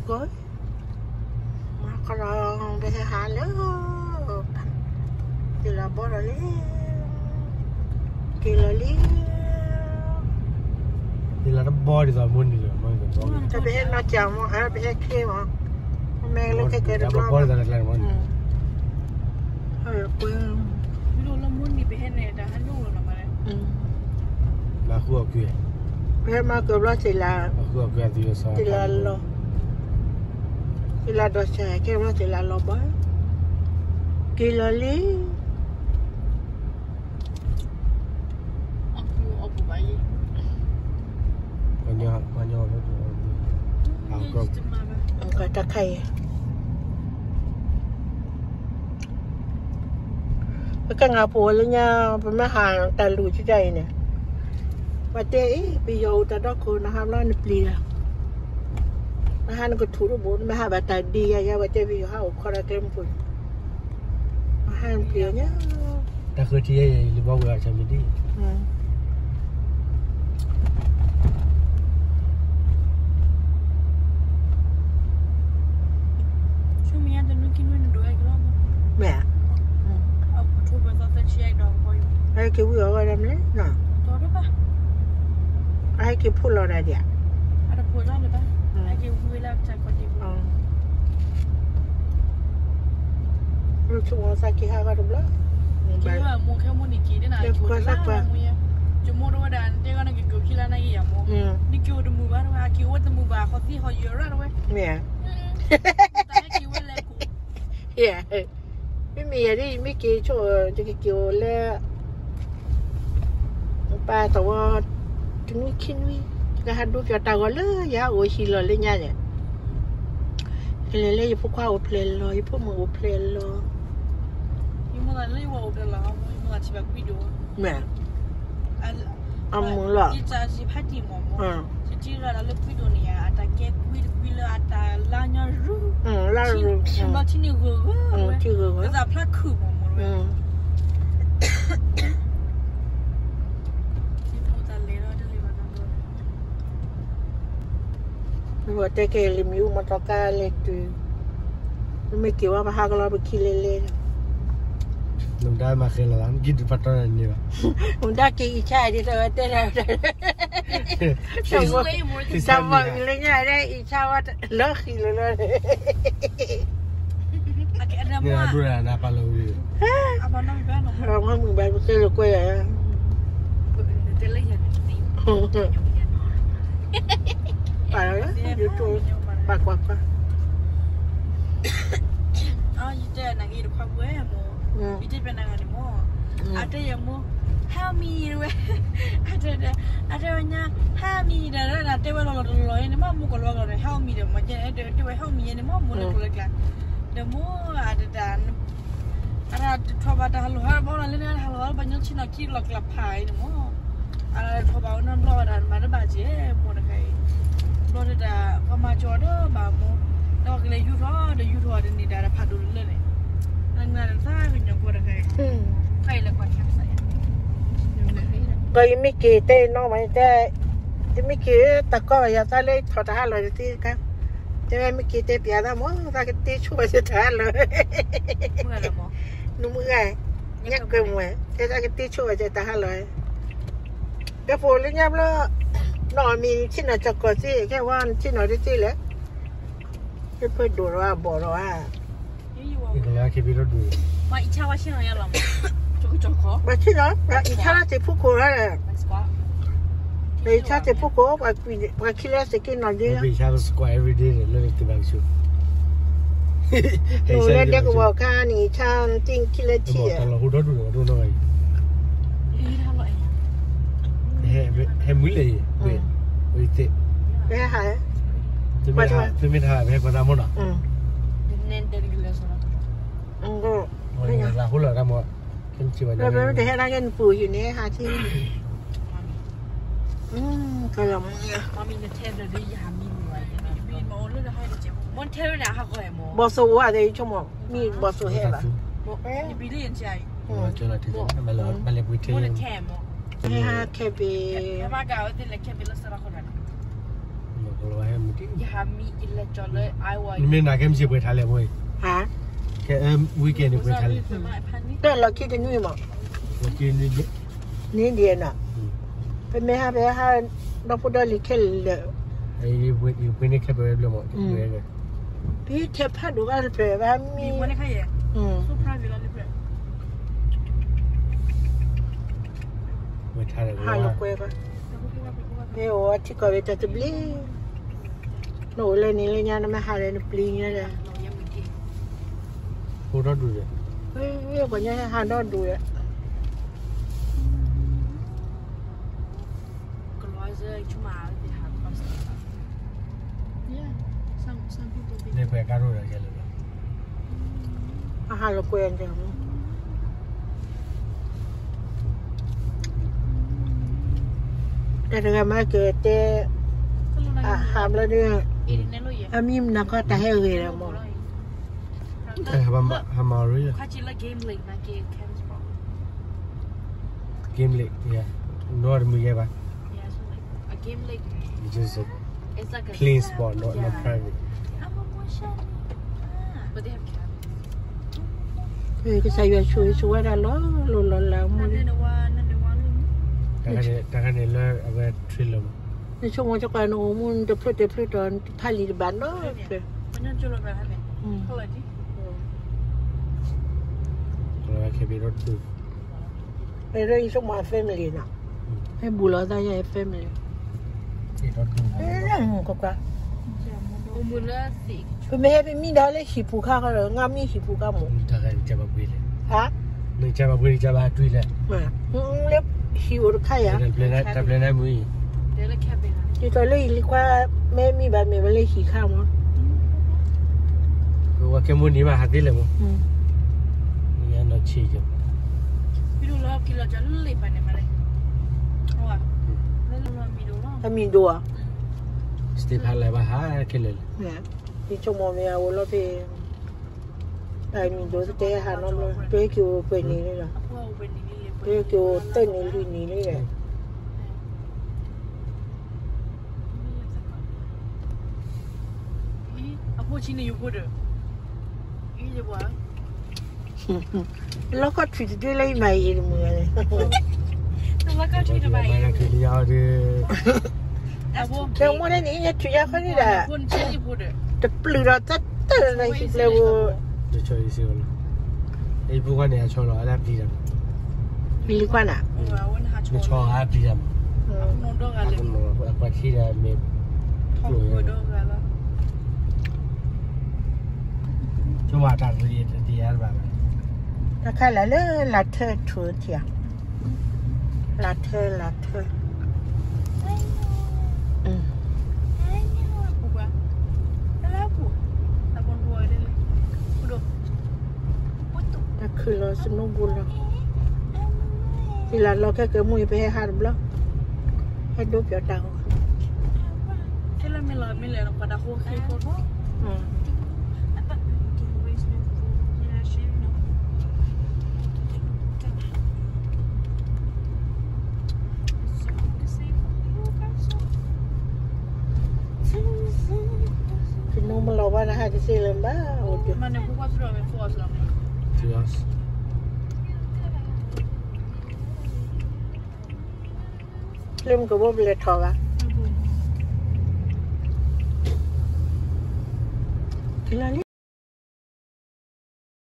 ကီၢ်, မၤခီလီၤ, ပဟဲဟးလၢ, က့ၤလီၤဘီဒီးလံ, က့ၤလီၤလံ, က့ၤလီၤတဘီဒ်သိးမုၢ်နံၤလီၤ, တပဟဲနီၢ်ကၠီမး, ပဟဲချ့မး, မ့ၢ်လၢခဲကဲတဘျီ, လၢမုၢ်နံၤပဟဲန့ၣ်တၢ်ဟးလိၣ်လီၤနီၤ, ဘၣ်ဃုအီၣ်ကွံာ်, ပဟဲမၤကၢၤဘျီသ့ၣ်လၢ, သ့ၣ်လၢလီၤ, သ့ၣ်လၢဒီးစၢ်ကဲဘျီသ့ၣ်လၢလီၤဘၣ်, က့ၤလီၤလံ. တၢ်ခါအံၤ, ပကဲငါဖိလၢညါ, ပမ့ၢ်ဟးတၢ်လူၤကၠီအံၤန့ၣ်, ပှၤတဲအံၤ ပယီၤအိၣ်တၢ်ဒီခိၣ် နဟးဘျီနပျံၤလီၤ, နဟးနကထူၣ်တဘိ နမ့ၢ်ဟးဘၣ်တၢ်ဒံးယၤယၤ ပှၤတဲပယီၤဟးအိၣ်ခိးတၢ်ကျဲမုၢ်ပူၤ, နဟးနပျံၤညါ တၢ်ဃၢထံယဲယဲ ယလံၤဘီဝဲအီၤဆၢမံၤဒံး, ဆူမဲာ်ညါတနွံခံနွံနဒိးဝဲကလီ, မ့ၢ်, အဟဲက့ၤဝံအီၤဝဲဒၣ်မလဲၣ်, အဟဲက့ၤဖှိၣ်လီၤဒၣ်ဒံးဧါ, အတဖိးလီၤလၢၤဘၣ်, အဟဲက့ၤဝံဝဲလၢပတၢ်ကီၢ်တံၢ်ပူၤ, ဆိကမိၣ်သးက့ၤဟးဂီၤတဘျီ, က့ၤမိၢ်ခဲမိၢ်န့ၣ်က့ၤဒ်နၤ, ယမိၢ်တဝဲဒၣ် နတဲဂီၢ်နက့ၤကၠိခံလါနက့ၤယၤမိၢ်, နက့ၤအိၣ်တမုာ်ဘၣ်တဝဲ အက့ၤအိၣ်တမုာ်ဘၣ် ဟီသံဟီယၢၤရၣ်တဝဲ, မ့ၢ်ဧါ, တၢ်ဟဲက့ၤဝဲလဲၤကူး မ့မ့ၢ်ယၤဒ်ယမ့ၢ်က့ၤဆိ ယကက့ၤအိၣ်လၢ ပၢ်သဝီ တနွံခံနွံ, ယကဟးဒိပၠီၤတၢ်ဂီၤလၢယဟးအိၣ်ဟံၣ်လီၤလၢညါန့ၣ်, ကလဲၤလၢယဖိခွါအိၣ်ဖျဲၣ်လီၤ ယဖိမုၣ်အိၣ်ဖျဲၣ်လီၤ, မ့ၢ် အမုာ်လီၤ, ယတၢ်စံးဖးတံၢ်မးမး, ယထံၣ်ရၣ်လၢကွံဒိၣ်န့ၣ် အတၢ်ကဲကွံတကွံလၢအတၢ်လါညီရူ, လါရူ, ထံန့ၣ်ဂၢၢ်ဂၢၢ်, ကသးဖျါခုၣ်မးမးဝဲ, ယဖိတၢ်လဲၤဒီးတလဲၤဘၣ်နီၤ တဲကဲလံာ်မံၤအူမီၤထီၣ်ကါလဲၤတုၤ, မ့ၢ်က့ၤဝဲပဟးကလီပခံလဲၤလဲၤ, နမဒါမၤဃဲလီၤလၢ မ့ၢ်က့ၤဒုးပာ်တီၢ်န့ၣ်ဘၣ်, မဒါက့ၤအံၤဆါဒ်သိးတဲတၢ်, တၢ်မီၢ်အံၤလၢညါဒ်အံၤဆါဝဲလၢဃံလၢလီၤ, မ့ၢ်အဒိၣ်နၤပာ်လီၤဝံၤ, မ့ၢ်မုၢ်ဘၣ်ပကဲလၢကွဲယၤ ပာ်လီၤလၢ YouTube ပာ်ကွၢ်ကွၢ်, ယတဲနၤက့ၤတခွါပှဲၤမိၢ်, ယတဲပနၤဂၤန့ၣ်မိၢ်, အတဲယမိၢ်, help me တဝဲ, အတဲ, အတဲဝဲညါ help me ဒီး တဲဝဲလီၤလီၤတလီၤလီၤန့ၣ် မ့ၢ်မိၢ်ကလီၤလီၤန့ၣ် help me ဒီး မ့ၢ်တဲတဲဝဲ help me န့ၣ် မ့ၢ်မိၢ်လၢကျိၤလၢကျါ, ဒီးမိၢ်အတတၢ် အတၢ်တထီၣ်ဘၣ်တၢ်ဟးလီၤဟးဘီလီၤလၢန့ၣ် တၢ်ဟးလီၤဟးဘီညီဆ့ၣ်နီၤခံလီၤကျါဖးအံၤန့ၣ်မ့ၢ်, အတထီၣ်ဘၣ်ဝဲနီတဘျီဝဲဒၣ်မၤတဘၣ်ကဲ, မိၢ်တခါအံၤ, ဘျီတဒၣ် ပှၤမၤကၠီဒီးဘၣ်မိၢ်, ဒီးကလဲၤယူၤထီၣ်ဒီးယူၤထီၣ်တန့ၢ်ဒၣ်ဒီးဖးဒိၣ်လၢန့ၣ်, နတသးကညီၤဖိတခါအံၤ, ခါအံၤလၢကွၢ် ကီၢ်အံၤမ့ၢ်က့ၤတဲနီၢ်မးတဲ, တမ့ၢ်က့ၤတၢ်ကီၢ်ဘၣ်ယၤသးလၢထီၣ်တၢ်ဟးလီၤတသ့တခါ, တဲဝဲမ့ၢ်က့ၤတဲပျးသးမး သးကတ့ဆိၣ်ဝဲသ့ၣ်တၢ်ဟးလီၤ, နမုၢ်ဂၤ, ညါကမွဲ, တဲသးကတ့ဆိၣ်ဝဲသ့ၣ်တၢ်ဟးလီၤ, ကဲဖိလၢညါဘျီ, နီၢ်မံၤဆ့ၣ်နီၤကၠီၣ်ကီၢ်သ့ ကဲဝဲဆ့ၣ်နီၤတသ့လဲၣ်, ကဲဖဲဒိၣ်လီၤဘီၣ်လီၤဧါ ပှၤဆ့ၣ်နီၤ, ပှၤအံၤဆါလၢသ့ၣ်ဖူခိၣ်လီၤ, ပှၤအံၤဆါသ့ၣ်ဖူခိၣ်, ပှၤခံလၢသ့ၣ်က့ၤနီၢ်ဒ့လီၤ, လၢဒဲကဝီၤခါန့ၣ် ဆါသ့ၣ်ခံလၢထံၣ်, ဟဲမုၢ်လဲၣ်, ဟဲဟး, သုမ့ၢ်တဟး ပဟဲကွၢ်သးမ့ၢ်နီၤ, လၢပမ့ၢ်တဟဲဒၣ်ကဲနပူၤဟံးန့ၣ် ဟးထံၣ်, ကလီၤမုၢ်, ဘီၣ်သိၣ်အိၣ်ဝဲသ့ၣ်ဆိကမိၣ်, မ့ၢ်ဘီၣ်သိၣ်ဟဲဘၣ်, မ့ၢ်ဟးခဲပ့ၤ, ခဲပ့ၤလၢစရၢခိၣ်န့ၣ် မ့ၢ်နၤကဲမ့ၢ်စ့ၢ်ပှဲၤထါလဲၣ်မိၢ်, ကဲ weekend န့ၣ်ပှဲၤထါလဲၣ်, တၢ်လီၤခံတနွံမး, နံၤဒ်နီၤ, ပမ့ၢ်ဟးဖဲဟး ဒီဖိဒီလံၤခဲလၢာ်, ပှ့ၤန့ၢ်ခဲပဝဲဘျီမး, ပဟံးထဲဖးဒိၣ်ဘၣ်တဖျၢၣ်ဘၣ်မံၤ, ဟးလီၤကွဲဘၣ်, မ့ၢ်အိၣ်ထံကီၢ်ဝဲတၢ်တဘျ့ နအိၣ်လၢနံၤလၢညါ နမ့ၢ်ဟးလၢနပျံၤညါဒီး, ဖိဒီဒူၣ်ဒီး, ပှၤညါဟးဒီဒူၣ်ဒီး, အဟးလီၤကွဲ, တၢ်တဂၤမၤက့ၤတဲ, အဟးဘျီဒီး, အမံၤမနၤခီတၢ်ဟဲဂ့ၤဒီးမး, ဟးမၤရံ, Game Lake, yeah. Not မုၢ်ယဲဘၣ်. It's just a plain spot, not, not private. ကစၢ်ယွၤဆိၣ်ဂ့ၤဆိၣ်ဝါတၢ်လီၤလိၤလီၤလးမူ, တၢ်ခါန့ၣ်လၢအဝဲ trailer မး, နဆိကမိၣ်ကကွၢ်နအိၣ်မူ နတဖျိတဖျိတီၤ နတဖးလံာ်တဘၣ်နီတဖျၢၣ်. ခဲဘ့ၣ်ဒီးတူၢ် အဲၣ်ဒိးယဆိကမိၣ်အ family နီၤ, ဟဲဘူးလီၤသးယဲ family, ကွၢ်ကွၢ်, ပမ့ၢ်ဟဲပမံဒီးလၢဟံၣ်ပူၤခါဃီဒီး ငါမံဟံၣ်ပူၤခါမး, ဟါ, နကဘၣ်ပှ့ၤ နကဘၣ်တွံၢ်လဲၣ်, လၢဟံၣ်အိၣ်တခါယၤ, တၢ်ပျဲနါမုၢ်အံၤ, ဒ်သိးလၢယလံၤခွါ မ့ၢ်မံဘၣ်မ့ၢ်ဝဲလၢဟံၣ်ခါမး, ဝဲကဲမိၢ်နံၤမးဟးသ့လဲၣ်မး, နီၢ်ဆံးက အမံၤဒိၣ်ဧါ, စတ့ဖးလဲၣ်ဘၣ်ဟးခဲလၢာ်လၢ ယဆိကမိၣ်မ့ၢ်အအိၣ်လီၤဖဲ တၢ်မံၤဒိၣ်တဲဟးနီတဘျီ, ပက့ၤအိၣ်ပှဲၤနံၤလံလီၤ, ပက့ၤအိၣ်သၢနံၤလွံၢ်နံၤလံဒီး, အဖိဆံးန့ၣ်ယဖိဒီး, လီၤခီထွံၣ်တဒုလၢယမၤအံၤတမုာ်န့ၣ်, လီၤခီထွံၣ်တဘၣ်အံၤ, ကဲမိၢ်န့ၣ် ယထွံၣ်ယါခီန့ၣ်ဒီး, တပျုၢ်ဒီးတၢ်တၢ်လၢဟံၣ်ပျဲၢ်ပူၤ, ဟံၣ်ပူၤခီန့ၣ် အဆီလီၤအလၢပျံၤတၢ်, ဟံၣ်လံကွၢ်နၤ, နဆီအါပျံၤတၢ်မး, အကွၢ်ထံဒီးမ့ၢ်, ဆိမးတၢ်ဂ့ၤတယါတဘၣ်, တၢ်ခါလၢလၢလၢထၢထူၣ်ထံၣ်ဧါ လၢထၢလၢထၢ, တၢ်ခုၣ်လီၤ စနိပူၤလီၤ, ဖံလၢလီၤခဲကဲမိၢ်အံၤ ပဟဲဟးတဘျီ, ဟဲဒိပၠီတၢ်ဂီၤ, တနီၤမလီၤဘၣ်နဟးတစ့လၢၤဘၣ်, အိၣ်တ, လၢမုၢ်ကဘိပလဲၤထီၣ်ဂၤ, လီၤလံ